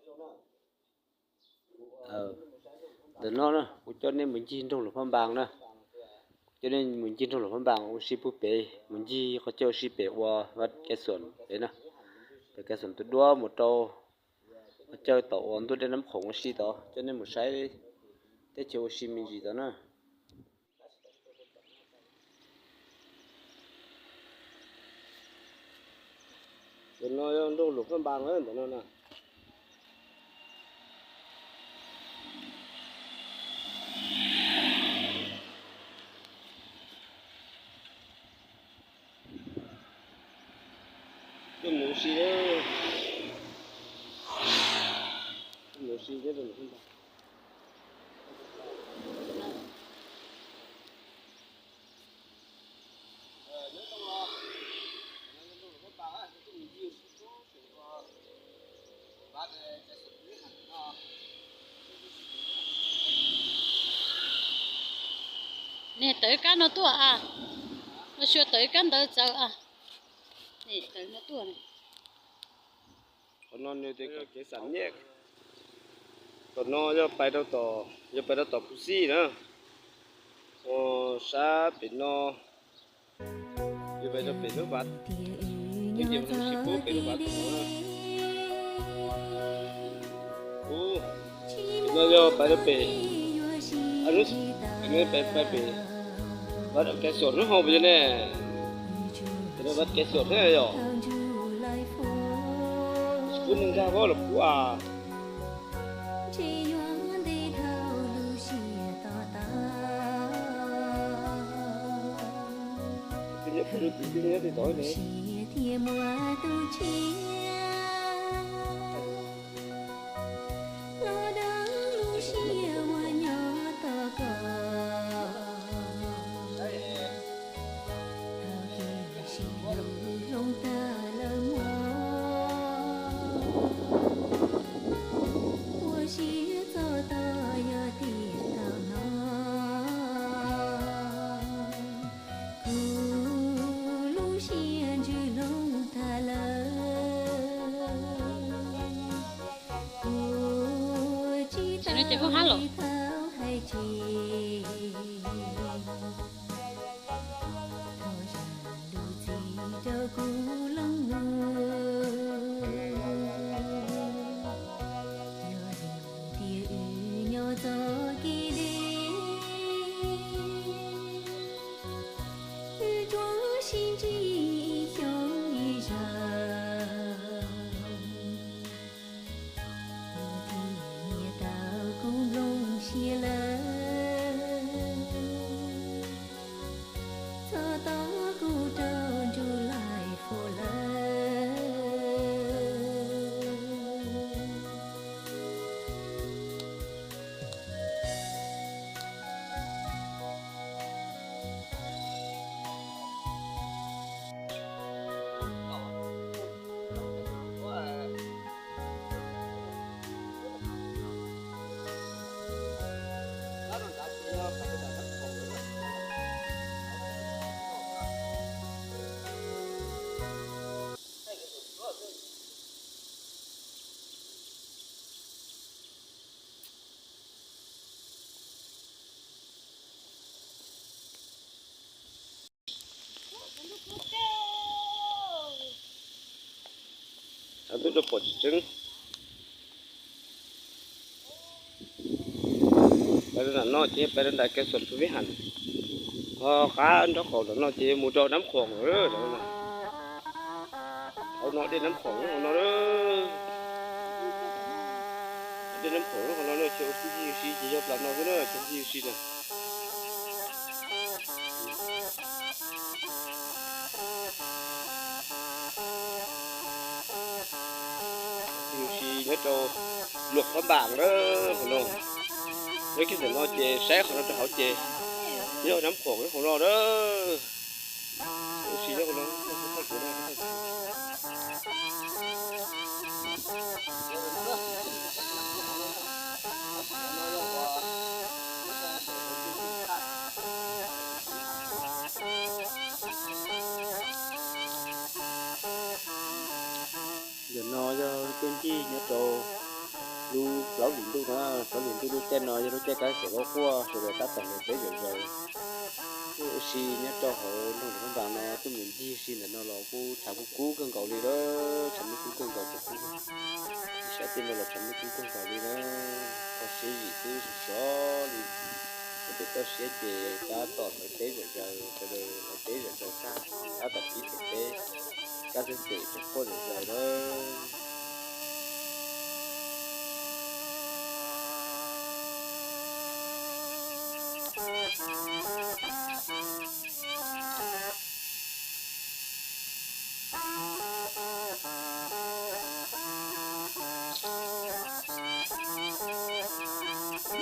Ntawm no na kuv coj nej mus ncig nroog Luam Phab Npas na. Kuv coj nej mus ncig nroog Luam Phab Npas ua si puag pem, mus ncig qhov chaw ua si pem ua vaj Kais Xuam pem na. Pem Kais Xuam tus duab mus rau qhov chaw tom uas ntuj dej Nab Qhoom ua si tod, coj nej mus saib teb chaws ua si me ntsis tod na. Ntawm no yog nroog Luam Phab Npas ntawm no na. Coj mus ua si, coj mus ua si thiab. Niam tawm kab no tuaj a, los sis tawm kab ntawd txawv a. Niam tawm no tuaj. Qhov no nws tias kev xam nyej. Tom no yog pais rau tom, yog pais rau tom Phuv Xij na, sab pem no, yog pais rau pem lub vaj, twb ces mus sib pub pem lub vaj. Ub, no yog pais rau pem, pais pem vaj Kais Xuam hnub hauv puas yog ne? Vaj Kais Xuam thiab yom. Pub neeg nkag vab los pub a. Ua siab txog tod yog tiam tau hnov kuv lub siab ntsws loo tag lawm. Kuv tsis tau hais tseg, thov zam lub txim rau kuv looj mus. Yog tias wb nyob txoj kev deb, wb tsuas sib ntsib ib xyoos ib zaug. Kuv thiaj nyiam tau koj nplooj siab lawm, txog tod kuv rau ntsug laij fo lawm. Tsaus ntuj rau pom tsis tseeb. Pais rau nram no ces pais rau nram Kais Xuam Phu Vib Ham, ho qab nraub qaum nram no ces mus rau Nab Qhoom lawm. Hauv no dej Nab Qhoom hauv no, dej Nab Qhoom hauv no na, chaw ua si ces yog plas no xwb na, chaw ua si na. Ua si nyob rau Luam Phab Npas na, hauv no. Nyob kiag ntawm no ces saib qhov no rau hauv ces yog Nab Qhoom hauv no na. Ua si nyob hauv no. Ntawm no yog tuaj ncig nyob rau Lub plaub hlis ntuj na, plaub hlis ntuj lub caij no yog lub caij kab xeem loj quaj, sawv daws tab tom lawv teb zom zaws. Kuj ua si nyob rau hauv nroog Luam Phab Npas no, tuaj mus ncig si ntawm no los kuj tshav kub kub kawg nkaus li lawm, tshav kub kub kawg nkaus, tshav kub, sab tej no los tshav kub kub kawg nkaus li na. Kho siab zim twb sov sov li. Ua pem toj siab ces tab tom lawv teb zom zaws, sawv daws lawv teb zom zaws tag, tab tom pib pem teb, kab xeem tseem quaj zom zaws lawm.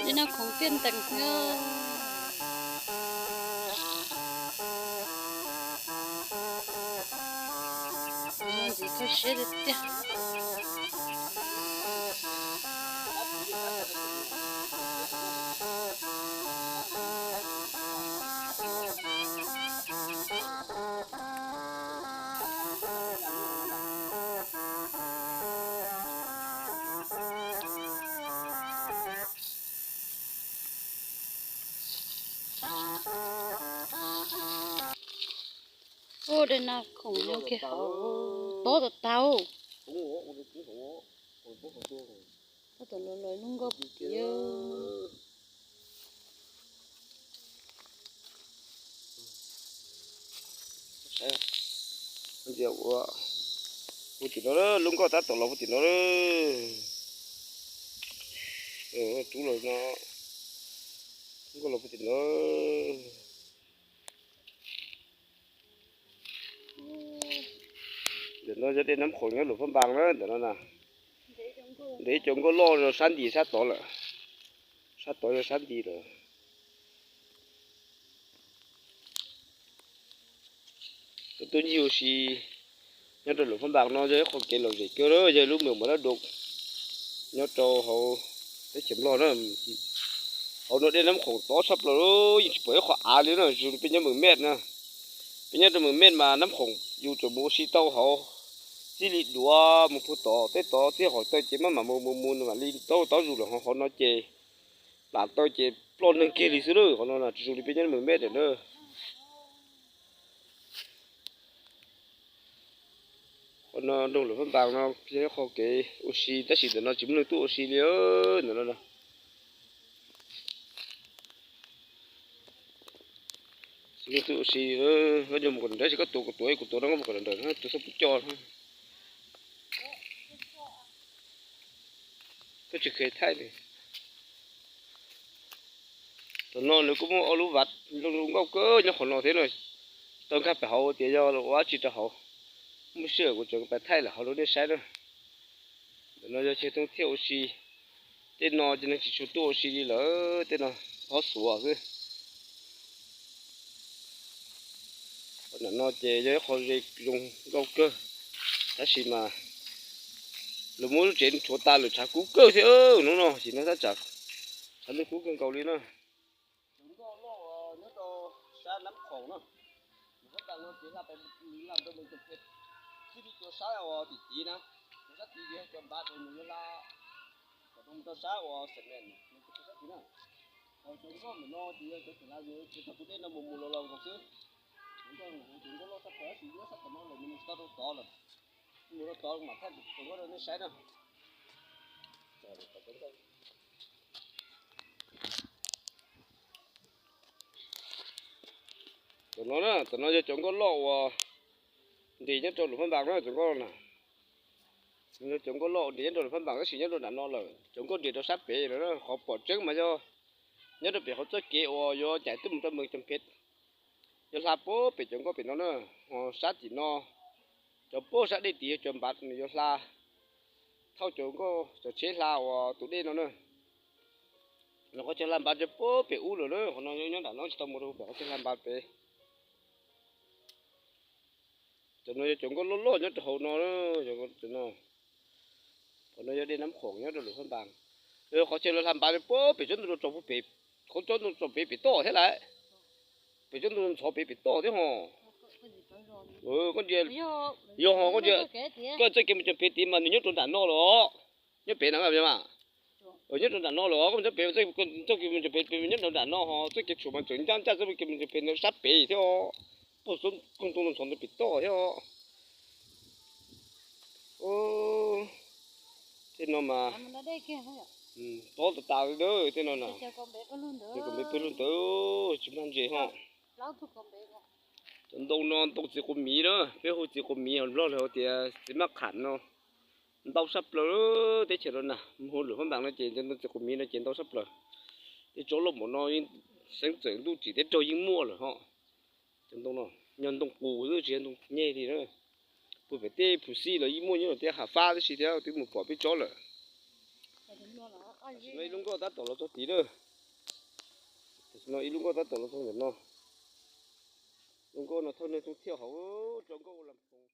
Dej noj khoom tiaj ntees thiab. Ntxiv kho siab tiag tiag. Ua dej noj khoom nyob kiag hauv, tob tau tau. Tab tom los los lub nkoj puv tim. Ua puv tim no, lub nkoj tab tom los puv tim no. Rub los no, lub nkoj los puv tim no. Ntawm no yog dej Nab Khoom nyob Luam Phab Npas na, ntawm no na. Ntev cov nkoj loj rau sab nti sab tod lawm, sab tod rau sab nti lawm. Tuaj ncig ua si nyob rau Luam Phab Npas no yog ib qho kev lom zem kawg, yog lub moos Mas Dab Doo nyob rau hauv teb chaws Nplog na. Hauv no dej Nab Khoom tob tshaj plaws, yeej tsis pom ib qho av li na, zoo li peb nyob Mes Mes na. Peb nyob rau Mes Mes mas Nab Khoom yus tseem mus ua si tau hauv, txij li duav mus puag tod, tej tod txij qhov taw ces maj mam mus mus mus mam li taub taub zus lawm, ho qhov no ces plam taw ces ploj neeg kiag li xwb na. Qhov no tsis zoo li peb nyob Mes Mes lawm na. Qhov no nroog Luam Phab Npas no yog ib qho kev ua si tab sis ntawm no tsis muaj neeg tuaj ua si li ntawm no. Tsis muaj neeg tuaj ua si, koj nyob mus kom nrawm nrawm, koj tuav kuv tuav, kuv tuav no koj mus kom nrawm nrawm, tus txhob pub coj. Koj tsis kheev thaij li. Tam no nws kuj muaj ob lub vaj zoo nkauj kawg nyob qhov no thiab no. Tau nkag pem hauv tias yog ua dab tsi rau hauv, muaj sij hawm kuv tseem pab thaij lawm hauv rau nej saib na. Ntawm no yog chaw thoob thiaj ua si, tej no ces neeg tsis tshua tuaj ua si li lawm, tej no qhov xuav xwb. Qhov ntawm no ces yog ib qho ze zoo nkauj kawg, tab sis mas lawv muab lub tsev rhuav tas lawm, tshav kub kawg thiab hnub no, sim no tab tsam tshav ntuj kub kawg nkaus li na. Cov nkoj loj nyob rau sab Nab Khoom no, nws hab tas no ces hla pem, hla rau mus cov phem, txij li cov sab uas tim tid na, cov sab tid ces yog cov npav ces nws yuav hla kom mus rau sab uas Xeem Nees, nws cov sab tid na. Ho cov nkoj ntawm no ces yog cov txawm hla ces thaum tus dej no mus mus los los nkaus xwb. Cov nkoj, cov nkoj loj tshaj plaws tab sis nyob sab tom no lawm, nws mus tsis tau rau tod lawm. Mus rau tod mam thaij cov nkoj rau nej saib na. Tam no na, tam no yog cov nkoj loj uas nres nyob rau Luam Phab Npas na, cov nkoj na. Yog cov nkoj loj nres nyob rau Luam Phab Npas tab sis nyob rau nram no lawm, cov nkoj nres rau sab pem lawm na. Qhov pom tseeb mas yog nyob rau pem qhov txoj kev uas yuav ncaim tuaj mus rau Mes Cov Phem, yog hla puag pem cov nkoj pem no na. Ho sab tim no, cov puag sab dej tid yog cov npav nws yuav hla, thauj cov nkoj cov tsheb hla uas tus dej no na. Los qhov chaw hla npav cov puag pem ub lawm na, qhov no nyob nram no tsis tau mus rau pem qhov chaw hla npav pem. Cov no yog cov nkoj loj loj nyob rau hauv no, cov no. Qhov no yog dej Nab Khoom nyob rau Luam Phab Npas. Qhov chaw lawv hla npav puag pem tsob ntoo tsaus puag pem, qhov tsob ntoo tsaus pem pem toj thiab lawm. Pem tsob ntoo ntxhov pem pem toj thiab ho. Koj ntsia, yog ho koj ntsia, koj txoj kev mus Cov Phem tid mas nws nyob rau nram no los, nyob pem na mas. Nyob rau nram no los koj mus txog pem, txoj kev mus txog pem, pem nyob rau nram no ho txoj kev tshuam mas tseem ncaj ncaj txoj kev mus txog pem ntawd sab pem thiab os. Poj xub kooj tooj no ntxhov ntawd pem toj thiab os. Tej no mas tob tas tas li na, tej no na. Ces kom npe pawg lug ntawd tsis mag ntses ho. Cov ntoo no ntoo txiv quav miv na, peb hu txiv quav miv ho Nplog lawv hu tias txiv maj qham no. Ntau sab plaws teb chaws no na, mus hu lwm hab npaas no ces cov ntoo txiv quav miv no ces ntau sab plaws. Tej tsob loj npaum no, xeeb txwm ntuj tsim teb raug yeej muaj lawm ho. Cov ntoo no yog ntoo qus xwb tsis yog ntoo nyeg li na. Puag pem tej Phuv Xij los yeej muaj, nyob rau tej Hav Fab tib si thiab twb mus pom peb tsob lawm. Tam sim no ib lub nkoj tab tom los txog tid lawm. Tam sim no ib lub nkoj tab tom los txog ntawm no. Lub nkoj no thawj neeg thooj thiaj hauv tso nkoj ua las poos.